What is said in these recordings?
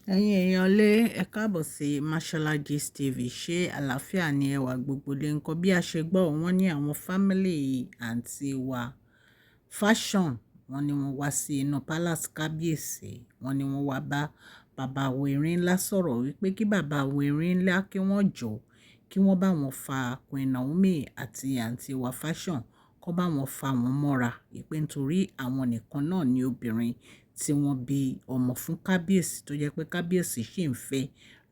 Ẹ̀yin èèyàn lé, ẹ káàbọ̀ sí Mashola Gist TV. Ṣé àlàáfíà ni ẹwà gbogbo lè ń kọ́? Bí a ṣe gbọ́, wọ́n ní àwọn family àǹtí wa Fashion, wọ́n ní wọ́n wá sí inú palace kábíyèsí. Wọ́n ní wọ́n wá bá bàbá Erin Ńlá sọ̀rọ̀ wípé kí bàbá Erin Ńlá kí wọ́n jọ̀, kí wọ́n bá wọn fa Queen Naomi àti àǹtí wa Fashion, kó bá wọn fa wọn mọ́ra. Ìpè nítorí àwọn nìkan náà ni obìnrin tí wọ́n bí ọmọ fún kábíyèsí tó jẹ́ pé kábíyèsí sì ń fẹ́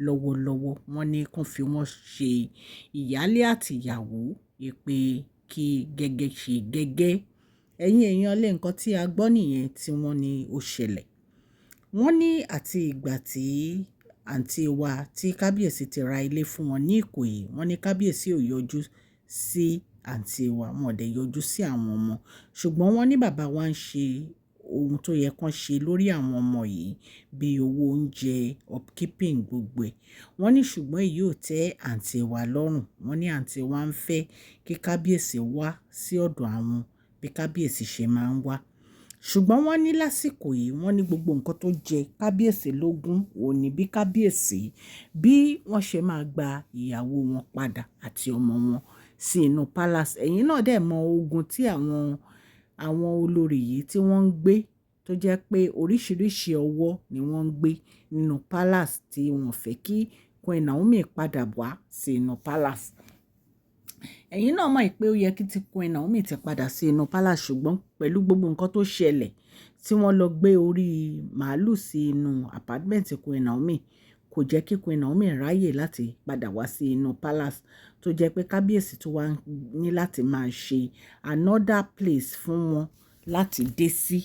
lọ́wọ́lọ́wọ́. Wọ́n ní kó fi wọ́n ṣe ìyálé àti ìyàwó, ìpè kí gẹ́gẹ́ ṣe gẹ́gẹ́. Ẹ̀yin èèyàn lé, nǹkan tí a gbọ́ nìyẹn tí wọ́n ní ó ṣẹlẹ̀. Wọ́n ní àti ìgbà tí àǹtí wa tí kábíyèsí ti ra ilé fún wọn ní Ìkòyí, wọ́n ní kábíyèsí ò yọjú sí àǹtí wa, wọn ò dẹ̀ yọjú sí àwọn ọmọ. Ṣùgbọ́n wọ́n ní bàbá wa ń ṣe ohun tó yẹ kán ṣe lórí àwọn ọmọ yìí, bíi owó oúnjẹ, upkeeping, gbogbo ẹ̀. Wọ́n ní ṣùgbọ́n èyí ò tẹ́ àǹtí wa lọ́rùn. Wọ́n ní àǹtí wa ń fẹ́ kí kábíyèsí wá sí ọ̀dọ̀ àwọn bí kábíyèsí ṣe máa ń wá. Ṣùgbọ́n wọ́n ní lásìkò yìí, wọ́n ní gbogbo nǹkan tó jẹ kábíyèsí lógún òní bí kábíyèsí bí wọ́n ṣe máa gba ìyàwó wọn padà àti ọmọ wọn sí inú palace. Ẹ̀yin náà dẹ̀ mọ ogun tí àwọn olórí yìí tí wọ́n ń gbé, tó jẹ́ pé oríṣiríṣi ọwọ́ ni wọ́n ń gbé nínú palace tí wọ́n fẹ́ kí Queen Naomi padà wá sí inú palace. Ẹ̀yin náà mọ̀ pé ó yẹ kí ti Queen Naomi ti padà sí inú palace, ṣùgbọ́n pẹ̀lú gbogbo nǹkan tó ṣẹlẹ̀ tí wọ́n lọ gbé orí màálù sí inú apartment Queen Naomi, kò jẹ́ kí Queen Naomi ráyè láti padà wá sí inú palace, tó jẹ́ pé kábíyèsí tó wá ní láti máa ṣe another place fún wọn láti dé sí.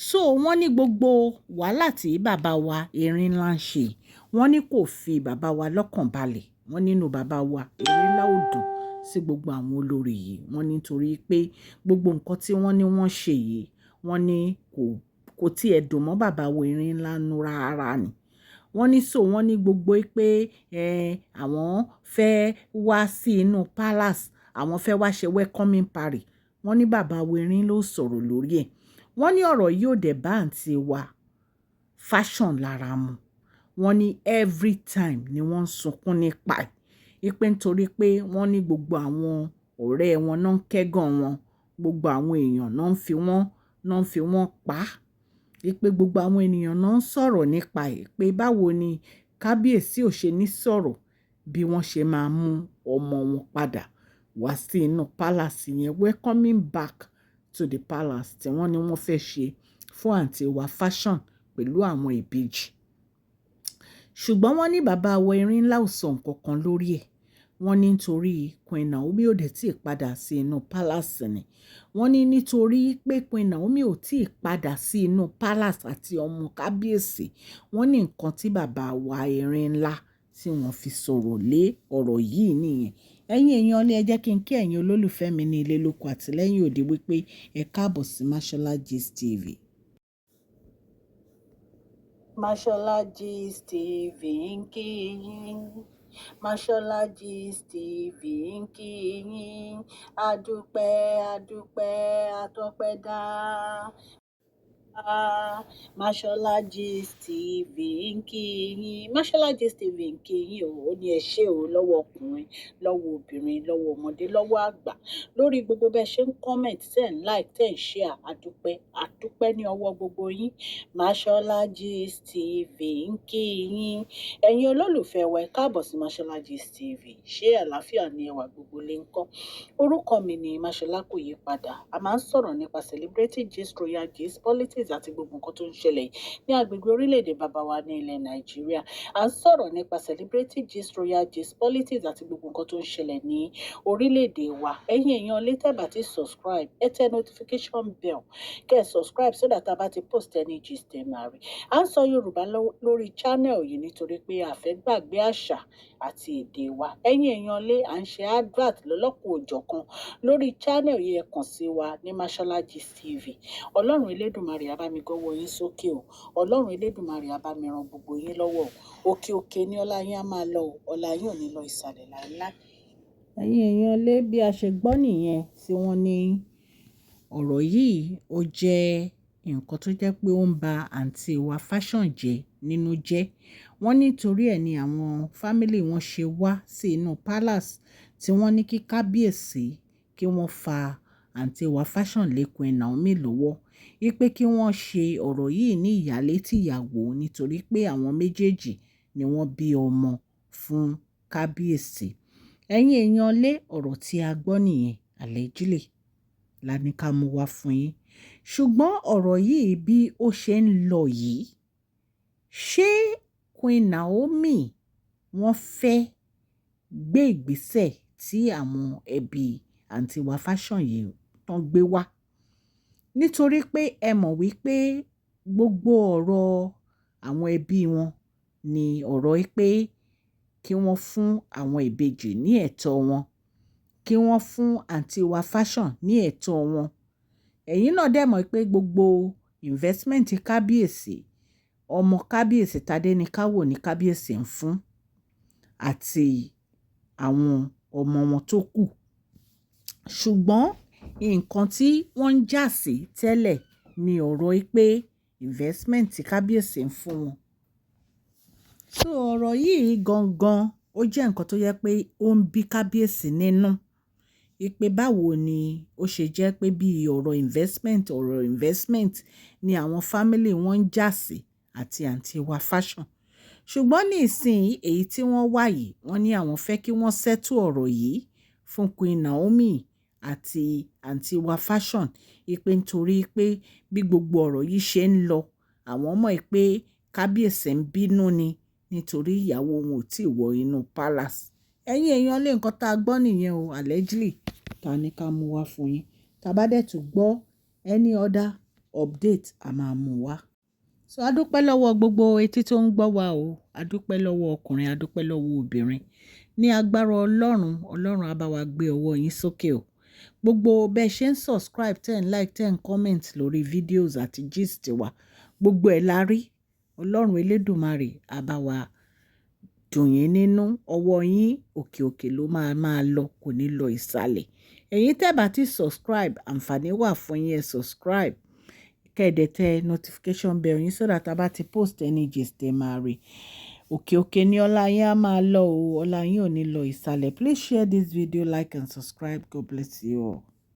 So wọ́n ní gbogbo wàhálà tí bàbá wa Erin Ńlá ń ṣe, wọ́n ní kò fi bàbá wa lọ́kàn balẹ̀. Wọ́n nínú bàbá wa Erin Ńlá ò dùn sí gbogbo àwọn olórí yìí. Wọ́n ní nítorí pé gbogbo nǹkan tí wọ́n ní wọ́n ṣe yìí, wọ́n ní kò tiẹ̀ dùn mọ́ bàbá wa Erin Ńlá nú rárá ni. Wọ́n ní so wọ́n ní gbogbo pé àwọn fẹ́ wá sí inú palace, àwọn fẹ́ wá ṣe welcoming party, wọ́n ní bàbá wa Erin ló sọ̀rọ̀ lórí ẹ̀. Wọ́n ní ọ̀rọ̀ yìí ò dẹ̀ bá àǹtí wa Fashion lára mu. Wọ́n ní every time ni wọ́n ń sunkún nípa ẹ̀, ìpè nítorí pé wọ́n ní gbogbo àwọn ọ̀rẹ́ wọn náà ń kẹ́gàn wọn, gbogbo àwọn èèyàn náà ń fi wọ́n pa á, ìpè gbogbo àwọn ènìyàn náà ń sọ̀rọ̀ nípa ẹ̀, pé báwo ni kábíyèsí ò ṣe ní sọ̀rọ̀ bí wọ́n ṣe máa mú ọmọ wọn padà wá sí inú palace yẹn, welcoming back to the palace tí wọ́n ní wọ́n fẹ́ ṣe fún àǹtí wa Fashion pẹ̀lú àwọn ìbejì. Ṣùgbọ́n wọ́n ní bàbá wa Erin Ńlá ò sọ nǹkan kan lórí ẹ̀. Wọ́n ní nítorí Queen Naomi ò dẹ̀ tí ì padà sí inú palace ni. Wọ́n ní nítorí pé Queen Naomi ò tí ì padà sí inú palace àti ọmọ kábíyèsí, wọ́n ní nǹkan tí bàbá wa Erin Ńlá tí wọ́n fi sọ̀rọ̀ lé ọ̀rọ̀ yìí nìyẹn. Ẹ̀yin èèyàn ilé, ẹ jẹ́ kí n kí ẹ̀yin olólùfẹ́ mi ní ilé lóko àti lẹ́yìn òde wípé ẹ káàbọ̀ sí Mashola Gist TV. Mashola Gist TV ń kí yín. Mashola Gist TV ń kí yín. Adúpẹ́, adúpẹ́, atọ́pẹ́dá. Mashola Gist TV ń kí yín. Mashola Gist TV ń kí yín o. Ó ní ẹ ṣé o, lọ́wọ́ ọkùnrin, lọ́wọ́ obìnrin, lọ́wọ́ ọmọdé, lọ́wọ́ àgbà, lórí gbogbo bẹ́ẹ̀ ṣe ń comment, ten like, ten share. Adúpẹ́, adúpẹ́ ní ọwọ́ gbogbo yín. Mashola Gist TV ń kí yín. Ẹ̀yin olólùfẹ́ wa, ẹ káàbọ̀ sí Mashola Gist TV. Ṣé àlàáfíà ni ẹwà, gbogbo lè ń kọ́? Orúkọ mi ni Mashola, kò yí padà. A máa ń sọ̀rọ̀ nípa celebrity gist, royal gist, politics àti gbogbo nǹkan tó ń ṣẹlẹ̀ ní agbègbè orílẹ̀-èdè bàbá wa ní ilẹ̀ Nàìjíríà. À ń sọ̀rọ̀ nípa celebrity gist, royal gist, politics àti gbogbo nǹkan tó ń ṣẹlẹ̀ ní orílẹ̀-èdè wa. Ẹ̀yin èèyàn lè tẹ́ bá ti subscribe, ẹ tẹ notification bell kẹ́ ẹ subscribe so that a bá ti post any gist, ẹ máa rí. À ń sọ Yorùbá lórí channel yìí nítorí pé a fẹ́ gbàgbé àṣà àti èdè wa. Ẹ̀yin èèyàn lé, à ń ṣe advert lọ́lọ́kan-ò-jọ̀kan lórí channel yìí. Ẹ kàn sí wa ní Mashola Gist TV. Ọlọ́run Elédùmarè á bá mi gọ́wọ́ yín sókè o. Ọlọ́run Elédùmarè á bá mi ran gbogbo yín lọ́wọ́ o. Òkè òkè ní ọlá yín á máa lọ o. Ọlá yín ò ní lọ ìsàlẹ̀ láéláé. Ẹ̀yin èèyàn lé, bí a ṣe gbọ́ nìyẹn tí wọ́n ní ọ̀rọ̀ yìí ó jẹ́ Nǹkan tó jẹ́ pé ó ń ba àǹtí wa Fashion jẹ́ nínú jẹ́. Wọ́n ní torí ẹ̀ ni àwọn family wọn ṣe wá sí inú palace tí wọ́n ní kí kábíyèsí kí wọ́n fa àǹtí wa Fashion lé Queen Naomi lọ́wọ́, wípé kí wọ́n ṣe ọ̀rọ̀ yìí ní ìyálé tìyàwó, nítorí pé àwọn méjèèjì ni wọ́n bí ọmọ fún kábíyèsí. Ẹ̀yin èèyàn lé, ọ̀rọ̀ tí a gbọ́ nìyẹn, allegedly la ní ká mú wá fún yín. Ṣùgbọ́n ọ̀rọ̀ yìí, bí ó ṣe ń lọ yìí, ṣé Queen Naomi wọ́n fẹ́ gbé ìgbésẹ̀ tí àwọn ẹbí àǹtí wa Fashion yìí tán gbé wá? Nítorí pé ẹ mọ̀ wípé gbogbo ọ̀rọ̀ àwọn ẹbí wọn ní ọ̀rọ̀ pé kí wọ́n fún àwọn ìbejì ní ẹ̀tọ́ wọn, kí wọ́n fún àǹtí wa Fashion ní ẹ̀tọ́ wọn. Ẹ̀yin náà dẹ̀ mọ̀ pé gbogbo investment kábíyèsí, ọmọ kábíyèsí Tadéníkàwò ní kábíyèsí ń fún àti àwọn ọmọ wọn tó kù. Ṣùgbọ́n nǹkan tí wọ́n ń jà sí tẹ́lẹ̀ ní ọ̀rọ̀ pé investment tí kábíyèsí ń fún wọn. So ọ̀rọ̀ yìí gangan, ó jẹ́ nǹkan tó yẹ pé ó ń bí kábíyèsí nínú. Wípé báwo ni ó ṣe jẹ́ pé bí ọ̀rọ̀ investment ni àwọn family wọn ń jà sí àti àǹtí wa Fashion. Ṣùgbọ́n ní ìsìn èyí tí wọ́n wà yìí, wọ́n ní àwọn fẹ́ kí wọ́n settle ọ̀rọ̀ yìí fún Queen Naomi àti àǹtí wa Fashion. Wípé nítorí pé bí gbogbo ọ̀rọ̀ yìí ṣe ń lọ, àwọn mọ̀ pé kábíyèsí ń bínú ni nítorí ìyàwó wọn ò tí wọ inú palace. Ẹ̀yin èèyàn lé, nǹkan tá a gbọ́ nìyẹn o, allegedly ta ní ká mú wá fún yín. Tá bá dẹ̀ tún gbọ́ any other update, a máa mú wá. So a dúpẹ́ lọ́wọ́ gbogbo etí tó ń gbọ́ wa o. A dúpẹ́ lọ́wọ́ ọkùnrin, a dúpẹ́ lọ́wọ́ obìnrin. Ní agbára Ọlọ́run, Ọlọ́run á bá wa gbé ọwọ́ yín sókè o. Gbogbo bẹ́ẹ̀ ṣe ń subscribe, ten like, 10 comment lórí videos àti gist wa, gbogbo ẹ̀ la rí. Ọlọ́run Elédùmarè á bá wa dùn yín nínú. Ọwọ́ yín òkè òkè ló máa máa lọ, kò ní lọ ìsàlẹ̀. Ẹ̀yin tẹ́ bá ti subscribe, àǹfààní wà fún yín, ẹ subscribe. Kẹ́ ẹ dẹ̀ tẹ notification bell yín so that a bá ti post any gist, ẹ máa rí. Òkè òkè ni ọlá yín á máa lọ o. Ọlá yín ò ní lọ ìsàlẹ̀. Please share this video, like and subscribe. God bless you all.